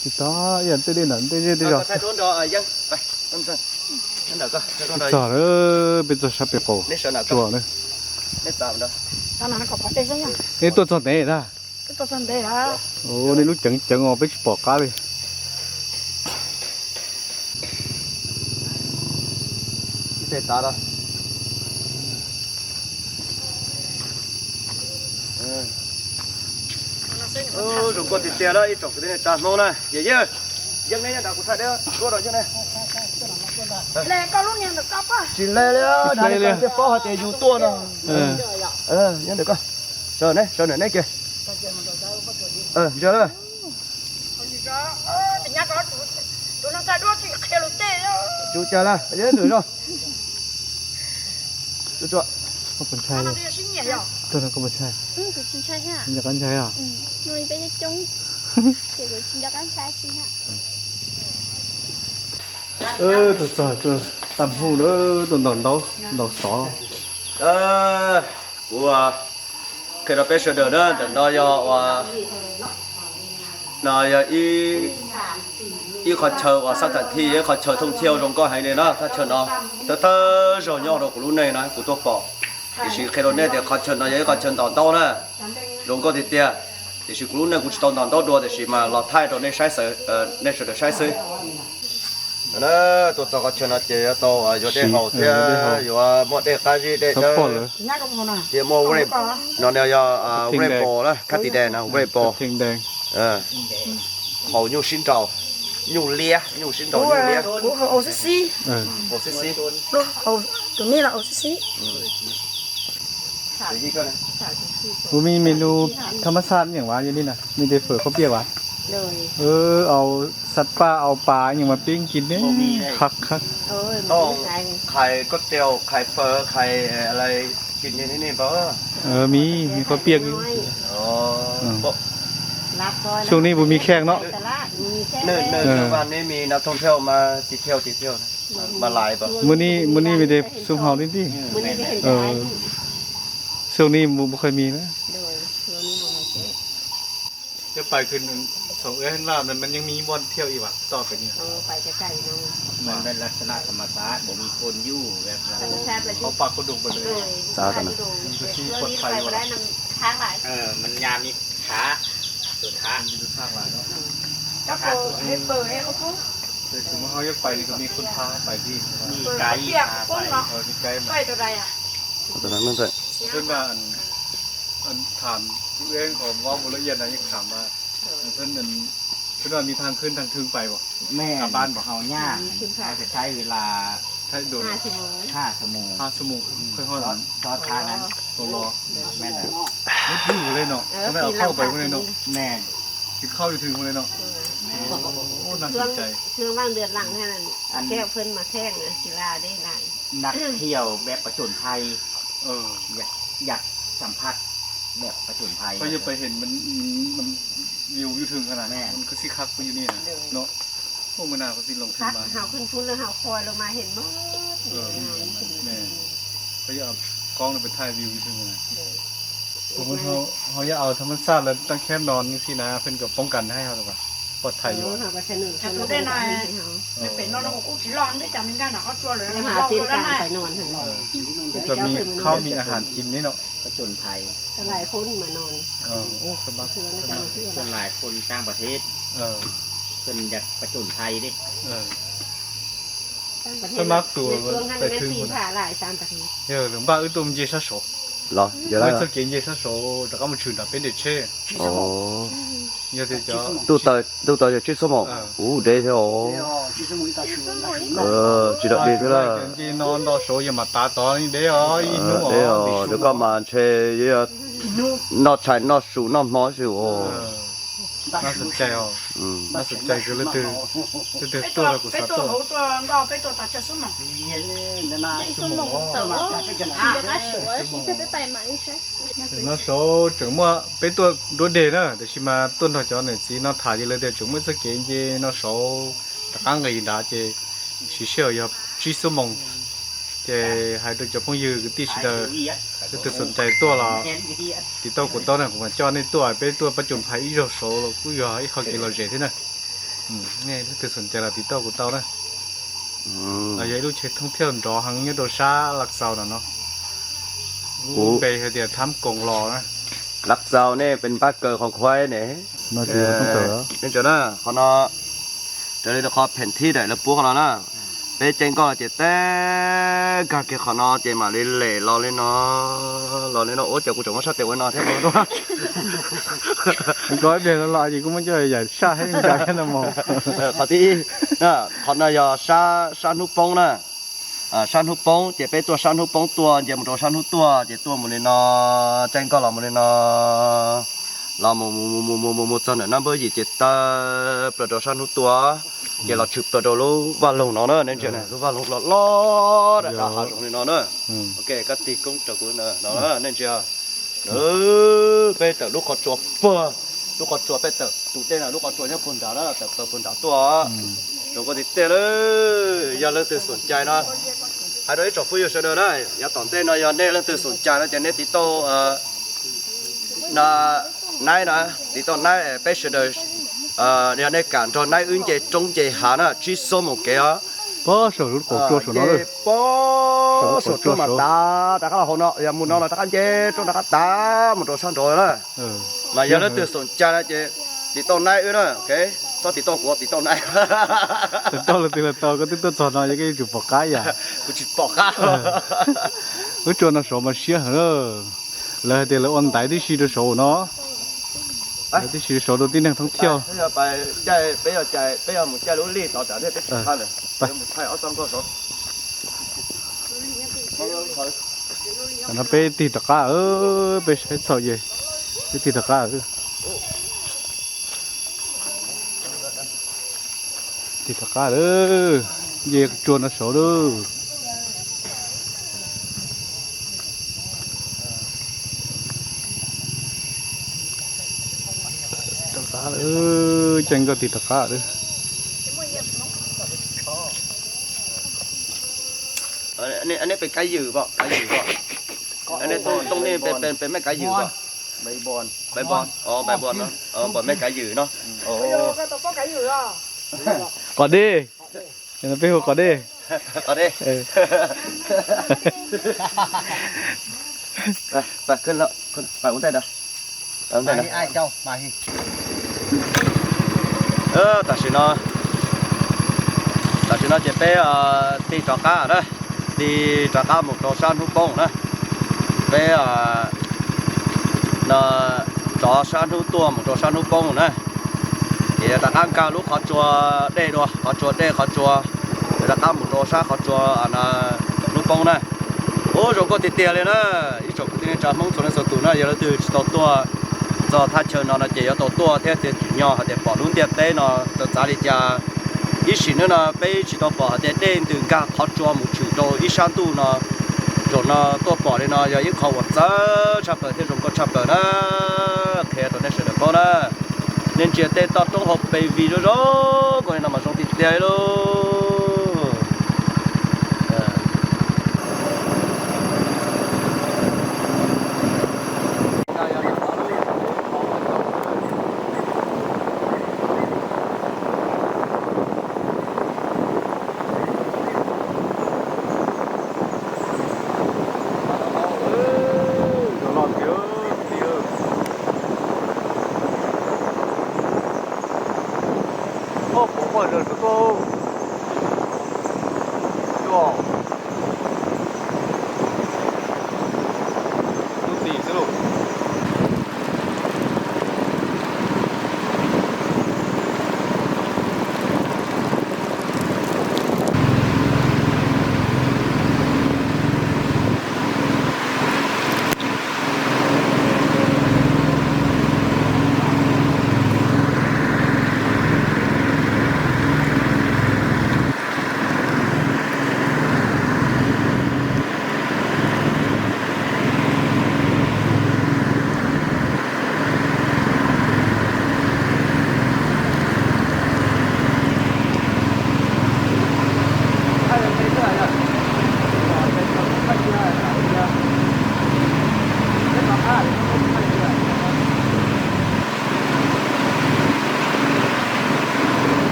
Tsis tau, ib yam tej dej ntawm tej zej tej zos. Txog lawm, peb txog sab pem qaum tsua na. Nej tuaj txog ntev tag. Nej lub ceev ceev os, peb tsis pom qab li. Zoo nkauj tiag tiag na ib tsoom kwv tij neej tsa Hmoob na. Yawm yawg, yeej ne nram kuv thaij deb duab rau yeej ne. Tsis le li, dag li koj thiaj paub hais tias yus tuaj no. Yeej ntawm koj, sawv ne, sawv ntawm neb kiag. Ntsia na. Tsis ua cas lawm, yeej ntawm zog. Koj puas ntshai? Koj puas ntshai? Nco qab ntshai os? Tuaj txog tuaj tam hu na, tuaj ntaus ntaub ntaus xov. Kuv qhia rau peb sawv daws na, ntawm no yog ua, no yog ib qhov chaw uas xab tham thi, ib qhov chaw thooj thiaj zoo nkauj heev li na. Thaj chaw no thawj thawj zaug nyob rau kuv lub neej no kuv tuaj pom, tiam sis qhia rau nej tias qhov chaw no yog ib qhov chaw ntaus ntaub na, zoo nkauj tiag tiag. Tiam sis kuv lub neej kuv tsis tau ntaus ntaub dua, tiam sis mas los thaij rau nej saib xwb, nej sawv daws saib xwb. Tuaj txog qhov chaw no ces yuav tau yuav dej haus thiab yuav muaj dej qab zib dej dawb. Thiab muaj, no yog Red Bull na, khab tis deg no Red Bull. Haus nyuj sib nraus, nyuj liab, nyuj sib nraus nyuj liab. Haus xib xib. Kuv me menu thab mab xaj nyeem vas yog li na, me tes fawm khaub piaj vas. Au xav paj au pas nyeem mas pib nkim ne, qhab qhab. Khais koj tias khais fawm khais mi, mi khaub piaj. Xyoo nej puas mi kheej no? Neb mi nab thooj thiauj mas ti thiauj ti thiauj mas lais. Muaj nej me tes xub haus li ntij. Xyoo nej puas kheej mi na? Yog pais khwv xoom ua vaj mas yeej mi muaj thiauj ib vas toj pem ni. Masเป็นลักษณะธรรมชาติ บ่มีคนอยู่แบบนั้น เขาปากเขาดงไปเลย มันก็ที่ปลอดภัยกว่า เออ มันยามมีพระ สวดพระ มีคนพาไปเนาะ แต่สมมติเขาอยากไปนี่ก็มีคนพาไปที่ มีไกด์พาไป เออ มีไกด์มา เพื่อนว่าอัน อันถามเรื่องของว่าบุรเอียนนะยังถามว่าเพื่อนนั้นเพื่อนว่ามีทางขึ้นทางเทิงไปบ่ แม่น กลับบ้านบ่ เขายาก เขาจะใช้เวลา ใช้โดน ห้าชั่วโมง ห้าชั่วโมง ห้าชั่วโมงค่อยฮอด ซอสทางนั้น ตกลอ แม่นแล้ว ไม่ถือเลยเนาะ เออ ไม่เอาเข้าไปพวกนี้เนาะ แม่น กินข้าวอยู่ถึงพวกนี้เนาะ แม่น โอ้ น่าสนใจ ช่วงช่วงว่างเดือนหลังเท่านั้น อัน แก้วเพิ่นมาแข่งนะกีฬาได้หลาย นักเที่ยวแบบผจญภัย เออ อยากอยากสัมผัสแบบผจญภัย เขาอยากไปเห็นมันมันวิวอยู่ถึงขนาด แม่น มันก็สิคักไปอยู่นี่นะ เออ เนาะ พวกมันน่าก็สิลงทุนมา เฮาขึ้นพุ้นแล้วเฮาคอยลงมาเห็นหมด เออ แม่น เขาอยากเอากล้องไปถ่ายวิวอยู่ถึงขนาด เออ สมมติเขาเขาอยากเอาธรรมชาติแล้วตั้งแคมป์นอนนี่สินะ เพิ่นก็ป้องกันให้เขาหรือเปล่า ปลอดภัยอยู่ เออ เขาก็เสนอ แต่ตัวได้หน่อย เออ ไม่เป็นนอนแล้วก็กู้จีรอดได้จำไม่ได้หรอกเขาตัวเหลือ ไปหาเส้นกลางไปนอนเถอะ เออ ก็มีข้าวมีอาหารกินนี่เนาะ ผจญภัย หลายคนมานอน เออ โอ้ สบาย ส่วนหลายคนต่างประเทศ เออ เพิ่นอยากผจญภัยเด้ เออ ต่างประเทศ สมัครตัว ในช่วงนั้น ไปถึง แม่นผีผาหลายต่างประเทศ เออ หรือว่าอึดตัวมันเย็นซะโส Los, yog lawm. Txoj kev nce sab saud rov qab mus tshwm nram peb nres tsheb. Yog tias cov tub taws yog tsib xuab moos, ub, deb thiab os. Tsis dog dig thiab lawm. Nce no nto saud yog mas tav tod deb os, ib hnub deb os, rau koj mas ntshe yuav noj tshais noj su noj hmo xwb os. Mas xav cai os, mas xav cai kawg, leej twg tuaj los kuv xav tuaj. Noj saud tseem muaj, peb tuaj duab deg na, tiam sis mas tuaj nrog cov niam txiv no tham ces lawv tias tseem muaj txoj kev nce noj saud rov qab nqis nrad ces siv sij hawm yog tsib xuab moos. Ces hais rau cov phooj ywg kwv tij sawv daws, Leej twg xom cai tuaj los tiv tauj kuv tau na, kuv mam coj nej tuaj, peb tuaj pab cus phais ib zaug saud los kuj yog ib qho kev lom zem thiab na. Nej leej twg xom cai los tiv tauj kuv tau na. Los yog ib lub tsheb thoob thiaj nrov heev nyob rau sab Laj Xaus no no. Lub npe hais tias Thab Koos Los na. Laj Xaus ne, peb pab kaw qhov khuaib ne. Nej tso na, qhov no raws li qhov pheem thib daim lawv puab qhov no na. Peb caij nkoj ces teb nkag kiag qhov no ces mam li lem los li no, los li no ua cas kuv tseem muab sab tes ua no thiab. Nkoj ib pliag los ces kuj muab coj yam saj thiab nkag thiab no mog. Qhov thib ib, qhov no yog sab hnub poob na. Sab hnub poob ces peb tuaj sab hnub poob tuaj nce mus rau sab hnub tuaj ces tuaj mus li no, caij nkoj los mus li no, los mus mus mus mus mus mus txog ntawm no npawb yim ces taw plaws rau sab hnub tuaj, ces los tshwm plaws rau lub vaj loog no na, nej ntsia lub vaj loog loj loj dam rau hav zoov li no na. Ok, koj tig koob rau kuv no, nej ntsia. Peb tawm lub qhov tsua puag, lub qhov tsua peb tawm tus dej no lub qhov tsua nyob puag nrad na, tawm plaws puag nrad tuaj. Zoo nkauj tiag tiag lawm, yog leej twg xom cai no, hais rau ib tsoom phooj ywg sawv daws na, yav tom ntej no yog nej leej twg xom cai no ces nej tiv tauj naib na, tiv tauj naib peb sawv daws, yog nej kam nrog naib wb nce roob nce hav na, tsib xuab moos kev os. Pob saum lub qhov tsua saum no, pob saum tsua mas tav rov qab los hauv no, yog mus no los rov qab nce roob rov qab tav mus rau sab nraud na. Mas yog leej twg xom cai no ces tiv tauj naib wb na, txhob tiv tauj kuv, tiv tauj naib. Tiv tauj leej twg los tau, koj twb tuaj txog no yog koj yuav tsum pom qab yam. Kuv tsis pom qab. Lub tsua no saud mas siab heev na. Lawv hais tias lawv ua ntaiv tib si rau saud no. Ntaiv tib si rau saud rau tib neeg thoob thiaj. No peb tig rov qab, peb saib txhaum ces peb tig rov qab. Tig rov qab lawm, nce tsua no saud lawm. Rov qab lawm, caij nkoj tig rov qab lawm. Neb pem Kab Ywm, Kab Ywm, neb toob nej pem Mej Kab Ywm, Npais Npos, Npais Npos no, Npais Mej Kab Ywm no. Qos Dej, peb hu Qos Dej. Tam sim no, tam sim no ces peb tig rov qab na, tig rov qab mus rau sab hnub poob na. Peb no rov sab hnub tuaj mus rau sab hnub poob na. Ces rov qab nkag lub qhov tsua dej dua, qhov tsua dej qhov tsua, rov qab mus rau sab qhov tsua hnub poob na. Ub, zoo nkauj tiag tiag li na. Ib tsoom kwv tij neej tsa Hmoob txhua leej txhua tus na, yog leej twg tsis tau tuaj txog thaj chaw no no ces yuav tau tuaj thiab, tsis tsim nyog hais tias pom lub ntiaj teb no txawv txav li cas. Ib sim neej no peb tsis tau pom hais tias dej ntws nkag qhov tsua mus tshwm rau ib sab ntuj no. Zaum no tuaj pom li no yog ib qho uas txawv tshaj plaws thiab zoo nkauj tshaj plaws na. Qhia rau nej sawv daws paub na. Nej ntsia tej toj roob hauv pes vis zoo zoo nkaus li no mas zoo tiag tiag li lauj.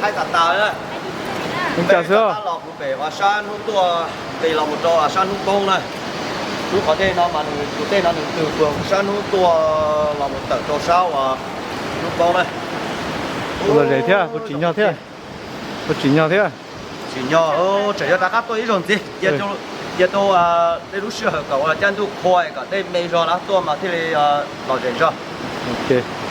Ib tas tas na, ib tas xwb los kuv pem sab hnub tuaj, pem los mus rau sab hnub poob na. Lub qhov dej no mas nws tus dej no nws twg puag sab hnub tuaj los mus tawm rau sab uas hnub poob na. Puas lom zem thiab, puas tsim nyog thiab? Puas tsim nyog thiab? Tsim nyog, tseem yuav rov qab tuaj ib zaug ntxiv, cia rau tej lub sij hawm kom ua caj ntuj qhua kom dej me zog lawm tuaj mas thiaj li lom zem zog. Ok.